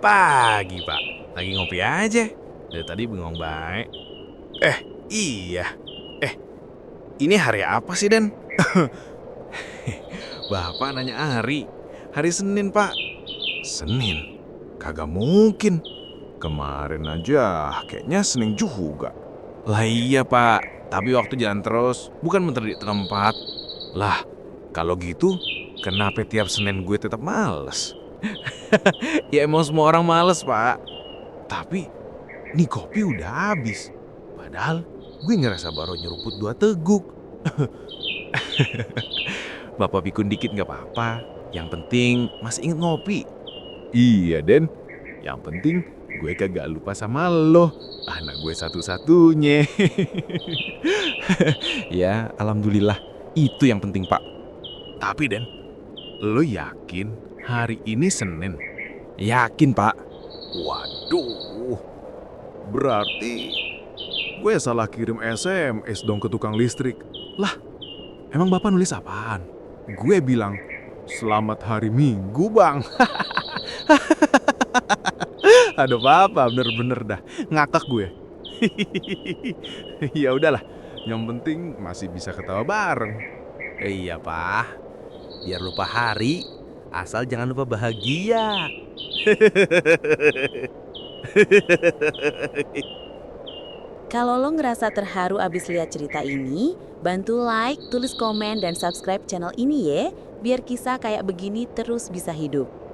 Pagi, Pak. Lagi ngopi aja. Dari tadi bengong baik. Iya. Eh, ini hari apa sih, Den? Bapak nanya hari. Hari Senin, Pak. Senin? Kagak mungkin. Kemarin aja kayaknya Senin juga. Lah iya, Pak. Tapi waktu jalan terus, bukan menteri di tempat. Lah, kalau gitu, kenapa tiap Senin gue tetap males? Ya emang semua orang males, Pak. Tapi, nih kopi udah habis. Padahal, gue ngerasa baru nyeruput 2 teguk. Bapak pikun dikit nggak apa-apa. Yang penting masih inget ngopi. Iya, Den. Yang penting gue kagak lupa sama lo. Anak gue satu-satunya. Ya, alhamdulillah. Itu yang penting, Pak. Tapi, Den, lo yakin hari ini Senin? Yakin, Pak. Waduh, berarti gue salah kirim SMS dong ke tukang listrik. Lah, emang Bapak nulis apaan? Gue bilang, selamat hari Minggu, Bang. Aduh, Bapak bener-bener dah ngakak gue. Ya udahlah, yang penting masih bisa ketawa bareng. Iya, Pak. Biar lupa hari, asal jangan lupa bahagia. Kalau lo ngerasa terharu abis lihat cerita ini, bantu like, tulis komen, dan subscribe channel ini ya, biar kisah kayak begini terus bisa hidup.